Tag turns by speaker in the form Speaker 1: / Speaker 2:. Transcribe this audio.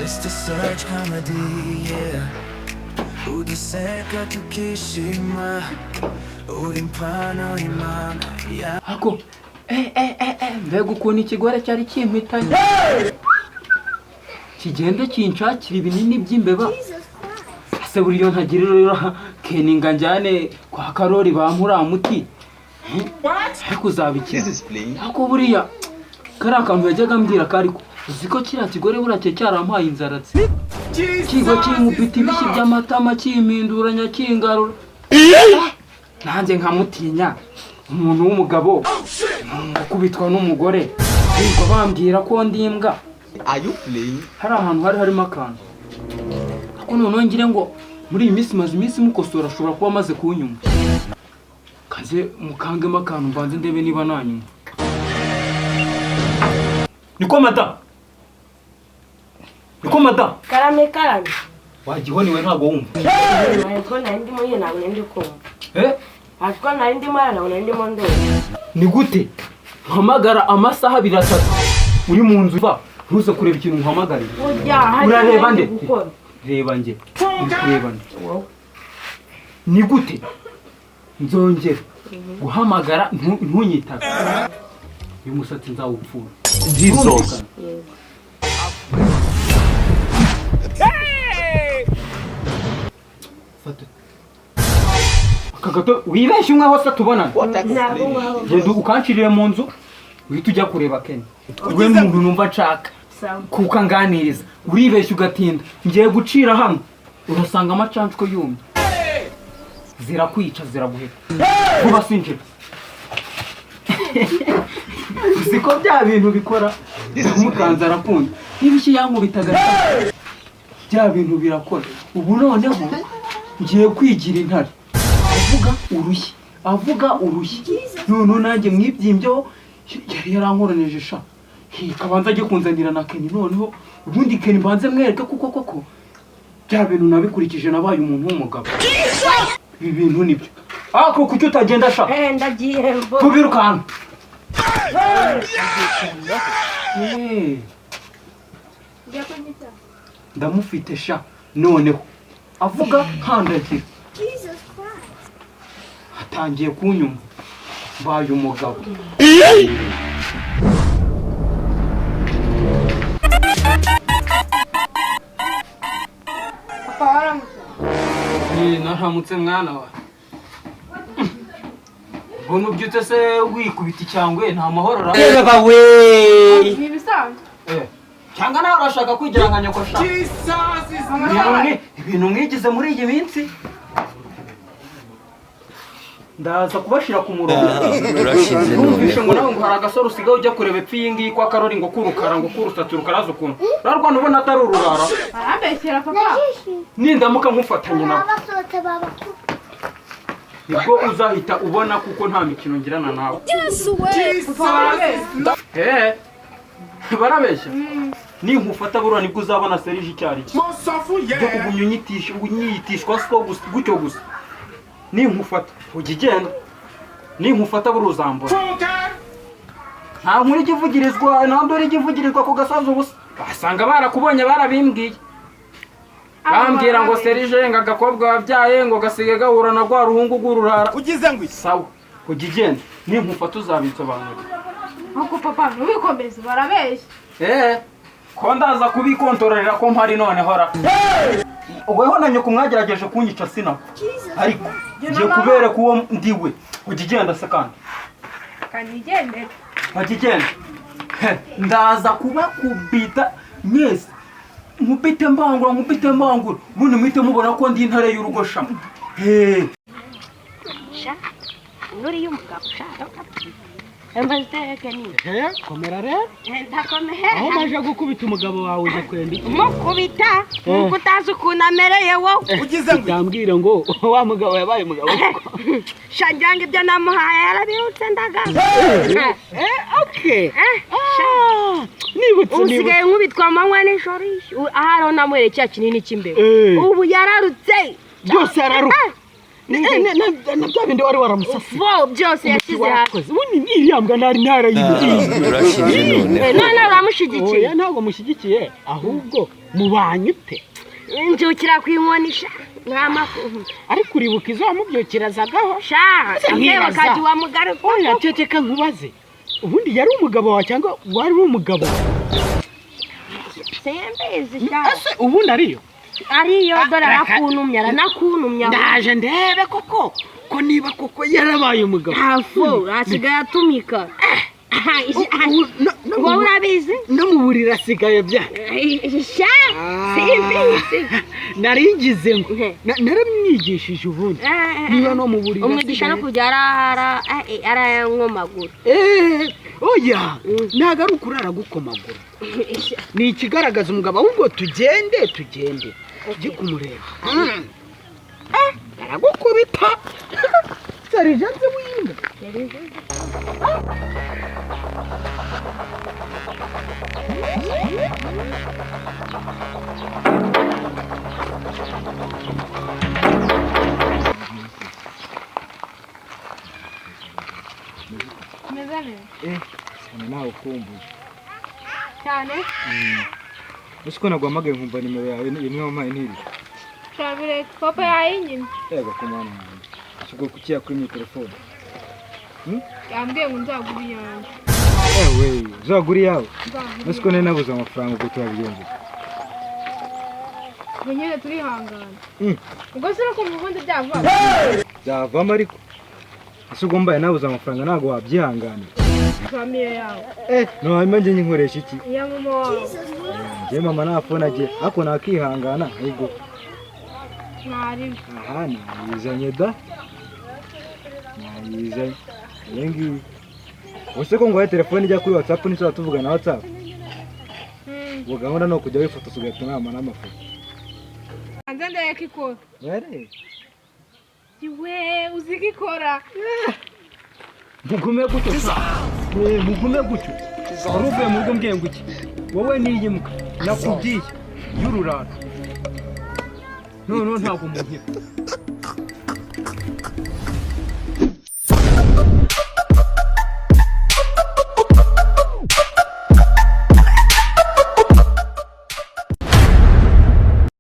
Speaker 1: Mr. Search Comedy, yeah. Uduseka tukishima, uri impano y'Imana, yeah.
Speaker 2: Ako mbega ukuntu ikigore cyari kimpitanye, kigenda kinshakira ibinini by'imbeba. Ese buriyo ntagira rero keninga njyane kwa Karori bampura muti ariko uzabikira. Ariko buriya kariya kantu yajyaga ambwira kariko uzi ko kiriya kigore buriya cyari cyarampaye inzaratsi, kigo kinkubita ibishyi by'amatama, kimpinduranya, kingarura, nanjye nkamutinya. Umuntu w'umugabo ukubitwa n'umugore, birirwa bambwira ko ndi imbwa.
Speaker 3: Are you playing?
Speaker 2: Hari ahantu hari harimo akantu, ariko noneho ngire ngo muri iyi minsi maze iminsi mukosora, ashobora kuba amaze kunyuma. Kaze mukangemo akantu mbanze ndebe niba nanyuma. Niko mada, niko mada.
Speaker 4: Karame, karame.
Speaker 2: Wagihoniwe, ntabwo wumva?
Speaker 4: Ntabwo nari ndimo nyine, ntabwo nari ndi kumva.
Speaker 2: Eh?
Speaker 4: Ntabwo nari ndimo, ntabwo nari ndimo ndumva.
Speaker 2: Ni gute mpamagara amasaha abiri, atatu, uri mu nzu, va ntuze kureba ikintu nkuhamagarira?
Speaker 4: Burya hari
Speaker 2: Urareba
Speaker 4: ibyo
Speaker 2: nde?
Speaker 4: ndi gukora.
Speaker 2: Reba njye, uri kureba nde?
Speaker 4: Wowe.
Speaker 2: Ni gute nzongera guhamagara ntunyitabe? Uyu musatsi nzawupfura.
Speaker 3: Jesus.
Speaker 4: Yego.
Speaker 2: Fata aka gato, wibeshye umwe hose tubonana.
Speaker 3: What are you
Speaker 4: Ntabwo
Speaker 3: playing?
Speaker 4: nkwaho.
Speaker 2: Genda ukancirire mu nzu, uhita ujya kureba Kenya, we muntu numva nshaka
Speaker 4: Sawa.
Speaker 2: kuko anganiriza. Uribeshya ugatinda, ngiye gucira hano, urasanga amacanshwe yumye. Zirakwica, ziraguheka vuba. Sinjira, uzi ko bya bintu bikora? Mukanza arakunda n'ibiki yankubitaga, bya bintu birakora. Ubu noneho ngiye kwigira intare, avuga urushyi, avuga urushyi, noneho nanjye mwibyimbyeho. Yari yarankoranije sha. Kabanza ajye kunzanira na Keni, noneho ubundi Keni mbanze mwereke kuko koko bya bintu nabikurikije, nabaye umuntu w'umugabo. Ibi bintu nibyo. Ako kuki utagenda sha?
Speaker 4: Eh, ndagiye mbo.
Speaker 2: Tubirukanka. Eh, ndamufite sha. Noneho avuga nkandagira, atangiye kunyuma, mbaye umugabo.
Speaker 5: Papa, waramutse.
Speaker 2: Eh, naramutse mwana wa. Mbona ubyutse se wikubita icyangwe, nta mahoro ra?
Speaker 5: Ni ibisanzwe.
Speaker 2: Eh, cyangwa nawe urashaka kwigira nka nyoko sha? Ibintu mwigize muri iyi minsi, ndaza kubashira ku murongo.
Speaker 3: Urashize.
Speaker 2: Numvishe ngo nawe ngo hari agasore usigaye ujya kureba epfo iyi ngiyi kwa Karori, ngo kurukara, ngo kurusatsi rukaraza ukuntu rarwana, ubona atari ururara.
Speaker 5: Arambeshyera papa.
Speaker 2: Nindamuka nkufatanye nawe,
Speaker 6: Basohotse babakuru.
Speaker 2: nibwo uzahita ubona, kuko nta mikino ngirana nawe.
Speaker 5: Papa, barabeshya.
Speaker 2: Eh, barabeshya. Ninkufata buriya nibwo uzabona serije icyo ari cyo byo kugumya unyitisha, unyiyitishwa siko gusa gutyo gusa. Ninkufata ujya igenda, ninkufata buriya uzambona. Nta nkuru ijya ivugirizwa, nta nduru ijya ivugirizwa ku gasozi ubusa. Wasanga barakubonye, barabimbwiye, bambwira ngo serije ngo agakobwa wabyaye ngo gasigaye gahura na rwa ruhungu rw'ururara.
Speaker 3: Ugize ngo iki?
Speaker 2: Sawa, ujya igenda, ninkufata uzabinsobanurira.
Speaker 5: Nkuko papa, ntubikomeze, barabeshya.
Speaker 2: Eh, ko ndaza kubikontororera ko mpari noneho ra. Weho na nyoko mwagerageje kunyica sinapfa, ariko ngiye kubereka uwo ndiwe. Ujya igenda se kandi.
Speaker 5: Kanigendere.
Speaker 2: Ujya igenda. He, ndaza kubakubita mwese, nkubite mbangura, nkubite mbangura, ubundi muhite mubona ko ndi intare y'urugo sha. He.
Speaker 4: Sha, nuriya umugabo sha. Amaziteke ni.
Speaker 7: Komera rero.
Speaker 4: Ndakomeye.
Speaker 7: Aho umaze gukubita umugabo wawe uje kwenda iki?
Speaker 4: Mukubita nkuko utazi ukuntu amereye wowe.
Speaker 3: Ugize ngo iki?
Speaker 7: Utambwira ngo wa mugabo yabaye umugabo.
Speaker 4: Sha, ngira ngo ibyo namuhaye yarabirutse ndaga.
Speaker 7: Okay.
Speaker 4: Eh, sha.
Speaker 7: Nibutse, nibutse.
Speaker 4: Usigaye nkubitwa amanywa nijoro. Ahari namuhereye cya kinini cy'imbeba.
Speaker 7: Eh.
Speaker 4: Ubu yararutse.
Speaker 7: Byose yararuka.
Speaker 4: Eh,
Speaker 7: Na bya bindi wari waramusasiye.
Speaker 4: Bo byose yashyize hasi.
Speaker 7: Ubundi iriya mbwa nari narayibuze.
Speaker 3: Turashize none.
Speaker 4: None uramushyigikiye?
Speaker 7: Oya, ntabwo mushyigikiye, ahubwo mubanye ute?
Speaker 4: Nbyukira ku inkoni sha, nta makuru.
Speaker 7: Ariko uribuka izo wamubyukirazagaho?
Speaker 4: Sha, akebo kajya wa mugaruka.
Speaker 7: Oya, ceceka nkubaze, ubundi yari umugabo wawe cyangwa wari umugabo?
Speaker 4: Simbizi sha.
Speaker 7: Ese ubundi ariyo?
Speaker 4: Ariyo, dore arakuntumye, aranakuntumye.
Speaker 7: Ndaje ndebe koko ko niba koko yarabaye umugabo.
Speaker 4: Hafu asigaye atumika. Wowe urabizi?
Speaker 7: No mu buriri asigaye bya.
Speaker 4: Sha, simbizi.
Speaker 7: Narigize ngo naramwigishije ubundi. Niba no mu buriri
Speaker 4: umwigisha no kujya arayankomagura.
Speaker 7: Oya, ntabwo ari ukurara gukomagura. Ni ikigaragaza umugabo, ahubwo tugende tugende tujye kumureba. Aragukubita. Serijanse w'imbwa.
Speaker 5: Meze neza.
Speaker 6: Nawe ukumbuye
Speaker 5: cyane.
Speaker 6: Ese ko naguhamagaye nkumva nimero yawe imwe wampaye ntiri?
Speaker 5: Shabire, papa yayinyimye.
Speaker 6: Yego ku mwana wanjye. Ubwo kuki yakwimye telefone?
Speaker 5: Yambwiye ngo nzagure iyanjye.
Speaker 6: Ewe, uzagura iyawe? Ese ko nari nabuze amafaranga, ubwo turabigenza?
Speaker 5: Ubwo nyine turihangana. Ubwo se urakumva ubundi byavamo?
Speaker 6: Byavamo ariko. Ese ubwo mbaye nabuze amafaranga ntabwo wabyihanganira?
Speaker 5: Famiye yawe.
Speaker 6: No hanyuma njye nkoresha iki?
Speaker 5: Iya mama wawe.
Speaker 6: Njye mama nta phone agira, ariko nakihangana ahubwo.
Speaker 5: Mwarimu.
Speaker 6: Aha, nayizanye da. Nayizanye. Iyi ngiyi. Ubuse ko nguhaye telefone ijya kuri WhatsApp ntituzaba tuvugana na WhatsApp? Ubwo gahunda ni ukujya wifotoza ugahita unama n'amafoto.
Speaker 5: Hanze ndebe ko ikora.
Speaker 6: Were.
Speaker 5: Iwe, uzi ko ikora.
Speaker 2: Mugume gutyo. Mugume gutyo. Wari uvuye mu rugo mbwiye ngo iki? Wowe n'iyi mbwa nakubwiye y'ururara. Noneho ntabwo munkira.